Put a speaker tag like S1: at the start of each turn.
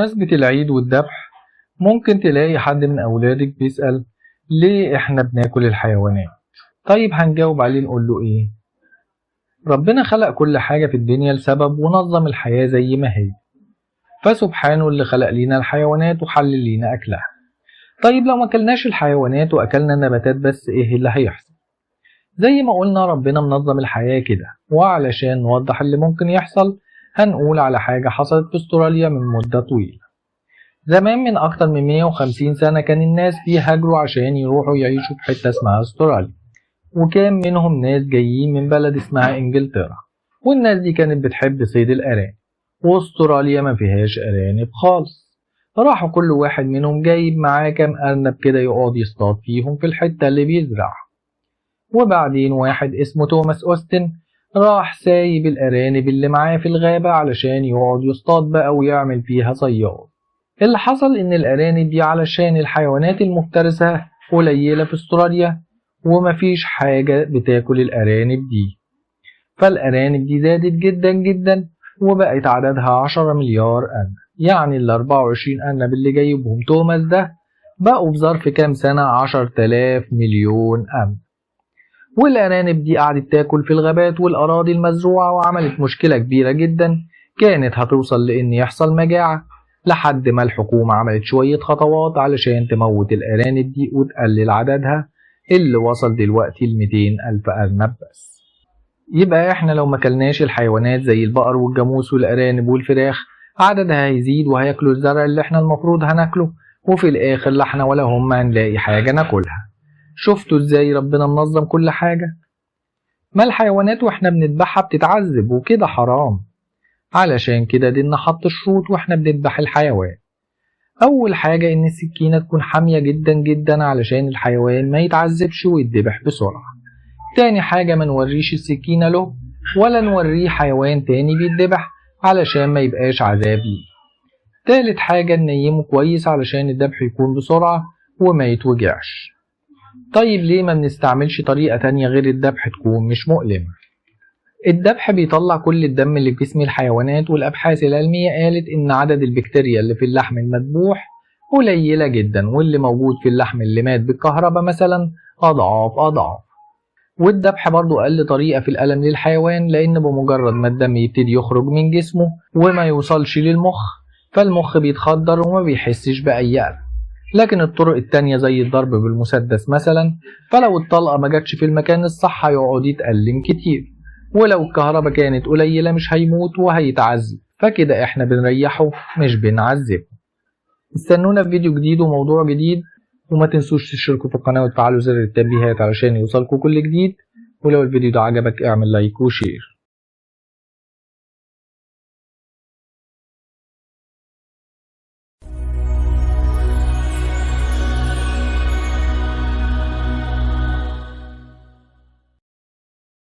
S1: بمناسبة العيد والذبح ممكن تلاقي حد من أولادك بيسأل ليه إحنا بناكل الحيوانات؟ طيب هنجاوب عليه نقول له إيه؟ ربنا خلق كل حاجة في الدنيا لسبب ونظم الحياة زي ما هي، فسبحانه اللي خلق لينا الحيوانات وحلل لينا أكلها. طيب لو ما أكلناش الحيوانات وأكلنا النباتات بس إيه اللي هيحصل؟ زي ما قلنا ربنا منظم الحياة كده، وعلشان نوضح اللي ممكن يحصل هنقول على حاجة حصلت في استراليا من مدة طويلة. زمان من أكتر من 150 سنة كان الناس بيهاجروا عشان يروحوا يعيشوا في حتة اسمها استراليا، وكان منهم ناس جايين من بلد اسمها إنجلترا، والناس دي كانت بتحب صيد الأرانب، واستراليا ما فيهاش أرانب خالص. راحوا كل واحد منهم جايب معاه كام أرنب كده يقعد يصطاد فيهم في الحتة اللي بيزرعها. وبعدين واحد اسمه توماس أوستن راح سايب الأرانب اللي معاه في الغابة علشان يقعد يصطاد بقى ويعمل فيها صياد. اللي حصل إن الأرانب دي علشان الحيوانات المفترسة قليلة في استراليا ومفيش حاجة بتاكل الأرانب دي، فالأرانب دي زادت جدا جدا وبقت عددها 10 مليار أرنب. يعني ال 24 أرنب اللي جايبهم توماس ده بقوا في ظرف كام سنة 10,000 مليون أرنب. والأرانب دي قعدت تاكل في الغابات والأراضي المزروعة وعملت مشكلة كبيرة جدا كانت هتوصل لإن يحصل مجاعة، لحد ما الحكومة عملت شوية خطوات علشان تموت الأرانب دي وتقلل عددها اللي وصل دلوقتي ل 200,000 أرنب بس. يبقى احنا لو ما كلناش الحيوانات زي البقر والجاموس والأرانب والفراخ عددها هيزيد وهياكلوا الزرع اللي احنا المفروض هناكله، وفي الآخر لا احنا ولا هم هنلاقي حاجة ناكلها. شفتوا ازاي ربنا منظم كل حاجة؟ ما الحيوانات واحنا بنذبحها بتتعذب وكده حرام، علشان كده دينا حط الشروط واحنا بنذبح الحيوان. أول حاجة إن السكينة تكون حامية جدا جدا علشان الحيوان ما يتعذبش ويتذبح بسرعة. تاني حاجة ما نوريش السكينة له ولا نوريه حيوان تاني بيتذبح علشان ما يبقاش عذاب ليه. تالت حاجة ننيمه كويس علشان الذبح يكون بسرعة وما يتوجعش. طيب ليه ما بنستعملش طريقة تانية غير الذبح تكون مش مؤلمة؟ الذبح بيطلع كل الدم اللي في جسم الحيوانات، والأبحاث العلمية قالت إن عدد البكتيريا اللي في اللحم المذبوح قليلة جدا، واللي موجود في اللحم اللي مات بالكهرباء مثلا أضعاف أضعاف. والذبح برضو أقل طريقة في الألم للحيوان، لأن بمجرد ما الدم يبتدي يخرج من جسمه وما يوصلش للمخ فالمخ بيتخدر وما بيحسش بأي ألم. لكن الطرق التانية زي الضرب بالمسدس مثلا، فلو الطلقة ما جاتش في المكان الصح هيقعد يتألم كتير، ولو الكهرباء كانت قليلة مش هيموت وهيتعذب، فكده احنا بنريحه مش بنعذبه. استنونا في فيديو جديد وموضوع جديد، وما تنسوش تشتركوا في القناة وتفعلوا زر التنبيهات علشان يوصلكوا كل جديد. ولو الفيديو ده عجبك اعمل like و share.